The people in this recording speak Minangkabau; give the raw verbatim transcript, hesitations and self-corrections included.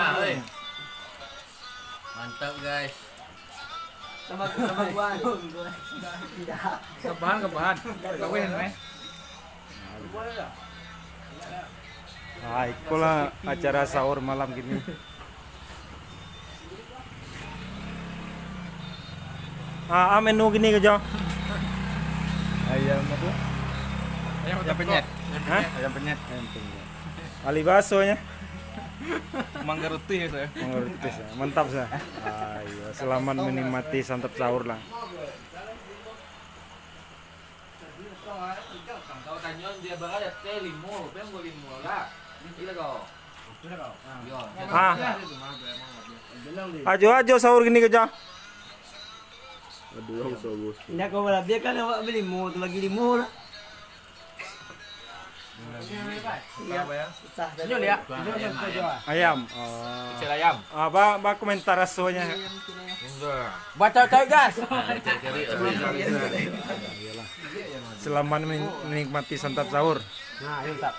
Nah, oi. Mantap, guys. Tambah, tambah kuah. Kebahan, kebahan. Kawin, eh. Ah, ikolah acara sahur malam kini. Ah, ah, menu kini ko, Jo? Ayam apa? Ayam penyet. Hah? Ayam penyet. Ayam penyet. Alih bahaso nyo. Manggarutih itu ya. Manggarutih, ya. Mantap, sa. Ah, iyo. Selamat menikmati santap sahur lah. Kalau tanyo dia bara ya teh limo, peng buat limo lah. Gila kau. Yo. Ah. Ajo, ajo sahur kini ko, Jo. Aduh, aku sahur. Indak kau balabiah kan awak beli limo tu bagi limo lah. Iya. Susah tadi. Ayam. Oh. Pecel ayam. Ah, ba, ba komentar rasonyo. Baca cai gas. Selamat men-, menikmati santap sahur. Nah, mantap.